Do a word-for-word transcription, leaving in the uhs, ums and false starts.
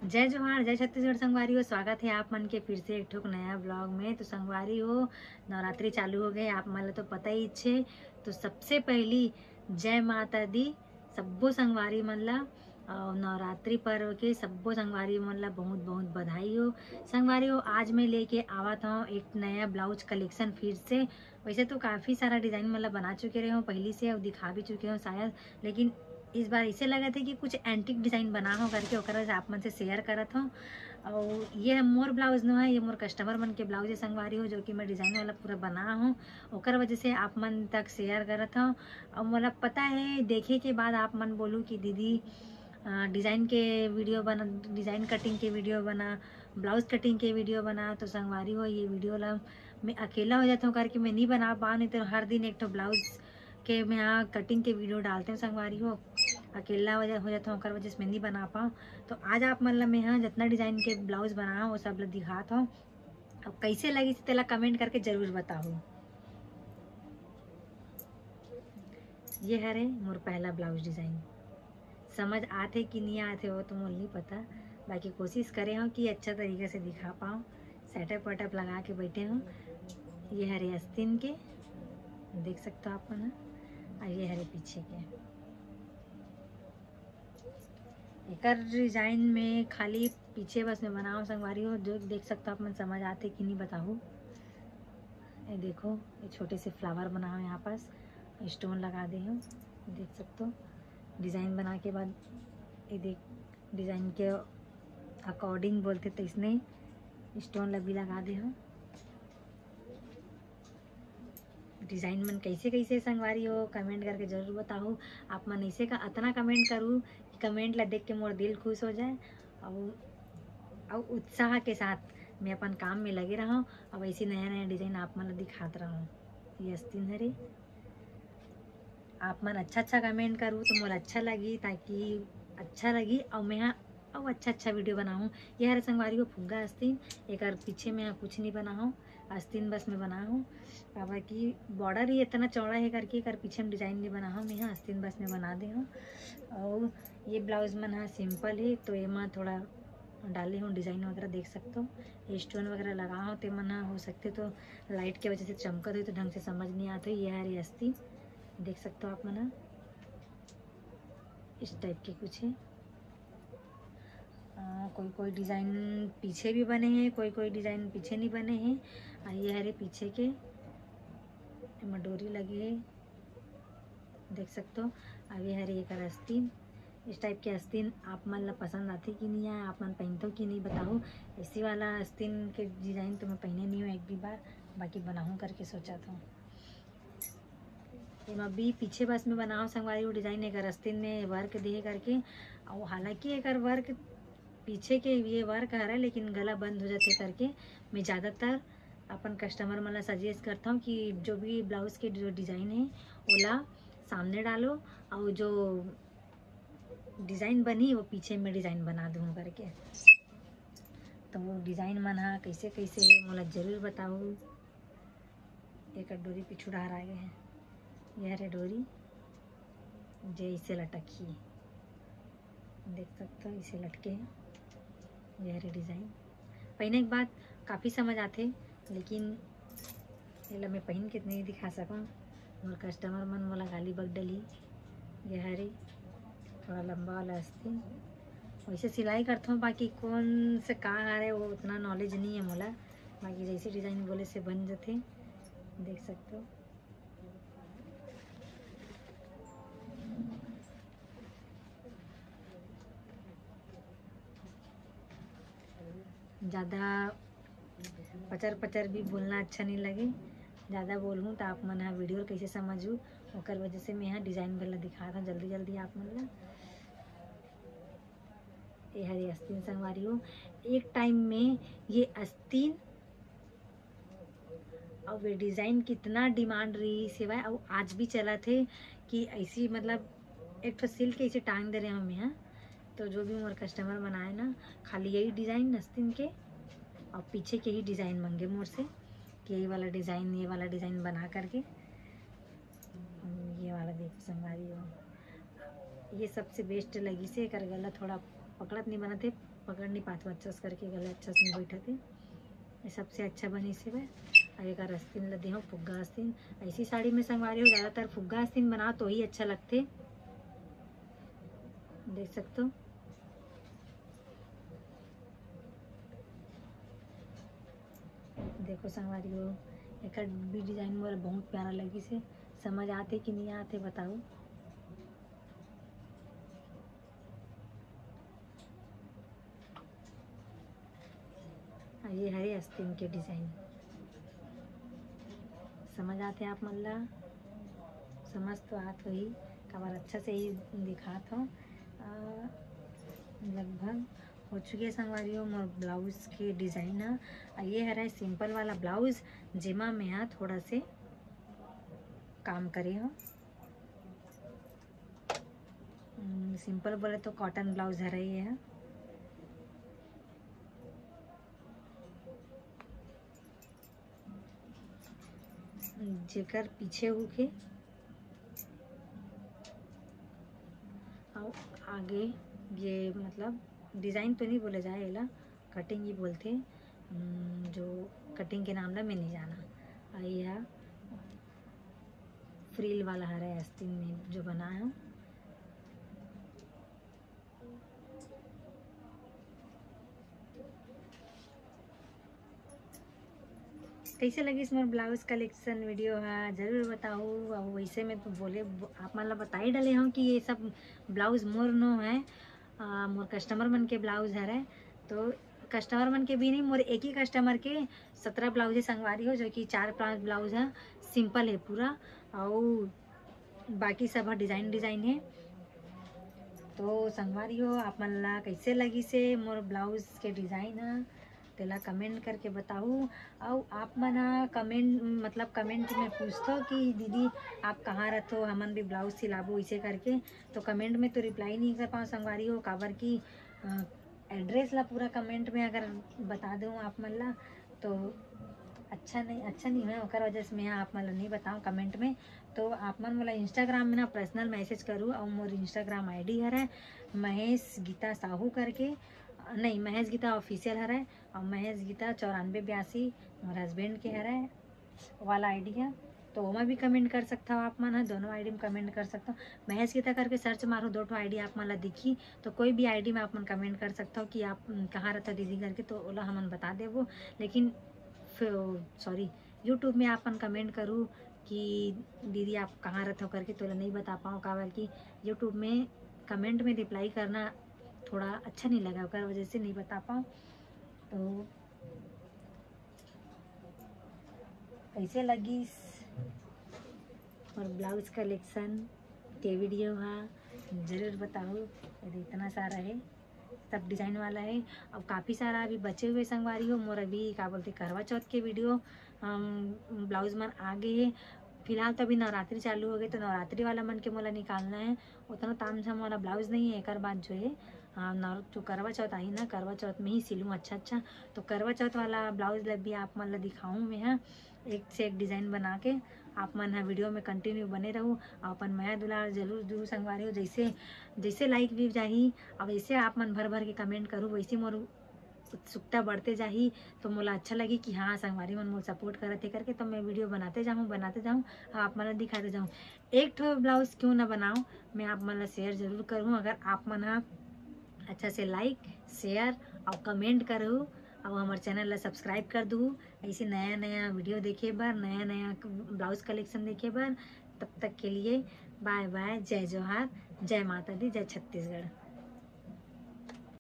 जय जोहार, जय छत्तीसगढ़ संगवारी हो। स्वागत है आप मन के फिर से एक ठोक नया ब्लॉग में। तो संगवारी हो, नवरात्रि चालू हो गए, आप मन ला तो पता ही छे। तो सबसे पहली जय माता दी सब्बो संगवारी मन ला, और नवरात्रि पर्व के सब्बो संगवारी मन ला बहुत बहुत बधाई हो। संगवारी हो, आज मैं लेके आवत हूँ एक नया ब्लाउज कलेक्शन फिर से। वैसे तो काफ़ी सारा डिज़ाइन मतलब बना चुके रहे हो पहली से, और दिखा भी चुके हो शायद, लेकिन इस बार इसे लगा थे कि कुछ एंटिक डिज़ाइन बना हो करके ओकर वजह आप मन से शेयर करत हो। और ये मोर ब्लाउज नो है, ये मोर कस्टमर मन के ब्लाउज है संगवारी हो, जो कि मैं डिज़ाइन वाला पूरा बना हूँ, ओकर वजह से आप मन तक शेयर करत हूँ। और मतलब पता है, देखे के बाद आप मन बोलू कि दीदी डिज़ाइन के वीडियो बना, डिज़ाइन कटिंग के वीडियो बना, ब्लाउज कटिंग के वीडियो बना। तो संगवारी हो, ये वीडियो ला मैं अकेला हो जाता हूँ करके मैं नहीं बना पाऊँ, नहीं तो हर दिन एक ठो ब्लाउज के मैं यहाँ कटिंग के वीडियो डालते हूँ संगवारी हो। अकेला वजह हो जाता हूँ, ओकर वजह से मैं नहीं बना पाऊँ। तो आज आप मन ला मैं यहाँ जितना डिज़ाइन के ब्लाउज बनाया वो सब ला दिखात हूँ। अब कैसे लगी तेला कमेंट करके जरूर बताओ। ये हरे मोर पहला ब्लाउज डिज़ाइन। समझ आथे कि नहीं आथे वो तो मोला नहीं पता, बाकी कोशिश करे हूँ कि अच्छा तरीके से दिखा पाऊँ। सेटअप वेटअप लगा के बैठे हूँ। ये हरे आस्तीन के, देख सकते हो आप मन ह, और ये हरे पीछे के। एकर डिज़ाइन में खाली पीछे बस मैं बनाओ संगवारी हो, जो देख सकते हो आप मन समझ आथे कि नहीं बताओ। ये देखो, ये छोटे से फ्लावर बनाओ, यहाँ पास स्टोन लगा दे हो, देख सकते हो। डिज़ाइन बना के बाद ये देख, डिज़ाइन के अकॉर्डिंग बोलते तो इसने स्टोन ला भी लगा दे हो। डिज़ाइन मन कैसे कैसे संगवारी हो, कमेंट करके जरूर बताओ। आप मन ऐसे का अतना कमेंट करू कि कमेंट ला देख के मोर दिल खुश हो जाए, और, और उत्साह के साथ मैं अपन काम में लगे रहूँ, और ऐसी नया नया डिज़ाइन आप मन ला दिखात रहूँ। ये आस्तीन हरे, आप मन अच्छा अच्छा कमेंट करू तो मोला अच्छा लगी, ताकि अच्छा लगी और मैं हाँ और अच्छा अच्छा वीडियो बनाऊँ। ये हरे संगवारी हो फुग्गा आस्तीन, एकर पीछे में यहाँ कुछ नहीं बनाऊँ, आस्तीन बस में बनाऊँ। काबर कि बॉर्डर ही इतना चौड़ा है करके एकर पीछे में डिज़ाइन नहीं बनाऊँ, मैं यहाँ आस्तीन बस में बना दे हूँ। और ये ब्लाउज मन हाँ सिंपल है, तो एमा थोड़ा डाले हूँ डिज़ाइन वगैरह, देख सकते हो। ये स्टोन वगैरह लगा हो ते मन ह, हो सकते तो लाइट के वजह से चमकत हो तो ढंग से समझ नहीं आते। ये हरे आस्तीन, देख सकते हो आप मन ह, इस टाइप के कुछ है। आ, कोई कोई डिज़ाइन पीछे भी बने हैं, कोई कोई डिज़ाइन पीछे नहीं बने हैं। आ, ये हरे पीछे के एमा डोरी लगे है, देख सकते हो। अब ये हरे एकर आस्तीन, इस टाइप के आस्तीन आप मन ला पसंद आथे कि नहीं आए, आप मन पहनते हो कि नहीं बताओ। ऐसी वाला आस्तीन के डिज़ाइन तो मैं पहने नहीं हूँ एक भी बार, बाकी बनाऊँ करके सोचा था। एमा भी पीछे बस में बनाओ संगवारी हो डिज़ाइन, एकर आस्तीन में वर्क दे हे करके। और हालांकि एकर वर्क पीछे के ये वर्क हरे, लेकिन गला बंद हो जाते करके मैं ज़्यादातर अपन कस्टमर मन ला सजेस्ट करता हूँ कि जो भी ब्लाउज के जो डिज़ाइन है ओला सामने डालो, और जो डिज़ाइन बनी वो पीछे में डिज़ाइन बना दूँ करके। तो वो डिज़ाइन मन हा कैसे कैसे है मोला जरूर बताओ। एक डोरी पीछू डहर आ गए हैं, ये हरे डोरी जे इसे लटकी, देख सकते हो इसे लटके हैं। ये हरे डिज़ाइन पहने के बाद काफ़ी समझ आते, लेकिन एला मैं पहन के नहीं दिखा सकूँ, मोर कस्टमर मन मोला गाली बक डली। ये हरे थोड़ा लंबा वाला आस्तीन, वैसे सिलाई करता हूँ, बाकी कौन से कहाँ आ रहे वो उतना नॉलेज नहीं है मोला, बाकी जैसे डिज़ाइन बोले से बन जाते, देख सकते हो। ज़्यादा पचर पचर भी बोलना अच्छा नहीं लगे, ज़्यादा बोलूँ तो आप मन हा वीडियो कैसे समझू, ओकर वजह से मैं यहाँ डिज़ाइन वाला दिखा था जल्दी जल्दी आप मन ला। ये हरे आस्तीन संगवारी हो, एक टाइम में ये आस्तीन और ये डिज़ाइन कितना डिमांड रही सेवाए, और आज भी चला थे कि ऐसी मतलब एक ठो सिल्क ऐसे टांग दे रहे हम यहाँ। तो जो भी मोर कस्टमर मन आए ना, खाली यही डिज़ाइन आस्तीन के और पीछे के ही डिज़ाइन मांगे मोर से कि यही वाला डिज़ाइन, ये वाला डिज़ाइन बना करके। ये वाला देखो संगवारी हो, ये सबसे बेस्ट लगिस हे। एकर गला थोड़ा पकड़त नहीं बनत हे, पकड़ नहीं पात हो अच्छा से करके, गला अच्छा से नहीं बैठत हे। ये सबसे अच्छा बनिस हे। अब एकर आस्तीन ला देहूँ फुग्गा आस्तीन। ऐसी साड़ी में संगवारी हो ज़्यादातर फुग्गा आस्तीन बनाओ तो ही अच्छा लगथे। देख सकते हो, देखो संगवारी हो, एकर भी डिजाइन मोला बहुत प्यारा लगिस हे। समझ आथे कि नहीं आथे बताओ। ये हरे आस्तीन के डिजाइन समझ आथे आप मन ला? समझ तो आत होही, काबर अच्छा से ही दिखात हो। लगभग हो चुके संगवारी हो मोर ब्लाउज के डिजाइन ह। ये हरे सिंपल वाला ब्लाउज, जेमा मैं हा थोड़ा से काम करे हो। सिंपल बोले तो कॉटन ब्लाउज हरे ये ह। जेकर पीछे हुक हे अउ आगे ये मतलब डिजाइन तो नहीं बोले जाए, एला कटिंग ही बोलथे। जो कटिंग के नाम ला मैं नहीं जाना। ये फ्रिल वाला हरे आस्तीन में जो बना है। कैसे लगिस मोर ब्लाउज कलेक्शन वीडियो हा, जरूर बताओ। अब वैसे मैं तो बोले आप मन ला बता ही डाले हूँ कि ये सब ब्लाउज मोर नो है, मोर कस्टमर मन के ब्लाउज हरे। तो कस्टमर मन के भी नहीं, मोर एक ही कस्टमर के सत्रह ब्लाउज है संगवारी हो, जो कि चार पांच ब्लाउज है सिंपल है पूरा, और बाकी सब डिजाइन डिजाइन है। तो संगवारी हो, आप मन ला कैसे लगिस हे मोर ब्लाउज के डिजाइन ह, तेला कमेंट करके बताहू। अउ आप मन ह कमेंट, मतलब कमेंट में पूछथो कि दीदी आप कहाँ रहथो, हमन भी ब्लाउज सिलाबो इसे करके, तो कमेंट में तो रिप्लाई नहीं कर पाओ संगवारी हो, काबर कि एड्रेस ला पूरा कमेंट में अगर बता दूँ आप मन ला तो अच्छा नहीं, अच्छा नहीं है, ओकर वजह से मैं आप मन ला नहीं बताऊँ कमेंट में। तो आप मन मोला इंस्टाग्राम में ना पर्सनल मैसेज करू, और मोर इंस्टाग्राम आईडी हरे महेश गीता साहू करके, नहीं, महेश गीता ऑफिशियल हरे, और महेश गीता चौरानबे बयासी मोर हस्बैंड के हरे वाला आईडी है। तो ओमा भी कमेंट कर सकता हो आप मन ह, दोनों आईडी में कमेंट कर सकता हो। महेश गीता करके सर्च मारो, दो ठो आईडी आप मन ला दिखी, तो कोई भी आईडी में आप मन कमेंट कर सकता हो कि आप कहाँ रहता दीदी करके, तो ओला हमन बता देबो। लेकिन सॉरी, यूट्यूब में आप मन कमेंट करू कि दीदी आप कहाँ रहते हो करके, तो ओला नहीं बता पाओ, काबर कि यूट्यूब में कमेंट में रिप्लाई करना थोड़ा अच्छा नहीं लगा, ओकर वजह से नहीं बता पाओ। तो कैसे लगिस मोर ब्लाउज कलेक्शन के वीडियो हा, जरूर बताओ। अरे इतना सारा है, सब डिजाइन वाला है। अब काफ़ी सारा अभी बचे हुए संगवारी हो, मोर अभी का बोलते करवा चौथ के वीडियो ब्लाउज मन आ गए है। फिलहाल तो अभी नवरात्रि चालू हो गए, तो नवरात्रि वाला मन के मोला निकालना है। उतना ताम झाम वाला ब्लाउज नहीं है। एक बात जो है, हाँ, जो करवा चौथ आई ना, करवा चौथ में ही सिलूँ अच्छा अच्छा। तो करवा चौथ वाला ब्लाउज ला भी आप मन ला दिखाऊँ मैं, हाँ, एक से एक डिजाइन बना के। आप मन हा वीडियो में कंटिन्यू बने रहू, अपन मया दुलार जरूर दू संगवारी हो। जैसे जैसे लाइक व्यू जाही, अब ऐसे आप मन भर भर के कमेंट करू, वैसे मोर उत्सुकता बढ़ते जाही। तो मोला अच्छा लगी कि हाँ, संगवारी मन मोला सपोर्ट करत हे करके, तो मैं वीडियो बनाते जाऊँ, बनाते जाऊँ, आप मन ला दिखाते जाऊँ। एक ठो ब्लाउज क्यों ना बनाओ, मैं आप मन ला शेयर जरूर करूँ। अगर आप मन हा अच्छा से लाइक, शेयर और कमेंट करू और हमारे चैनल ला सब्सक्राइब कर दू, ऐसे नया नया वीडियो देखे बर, नया नया ब्लाउज कलेक्शन देखे बर। तब तक के लिए बाय बाय, जय जोहार, जय माता दी, जय छत्तीसगढ़।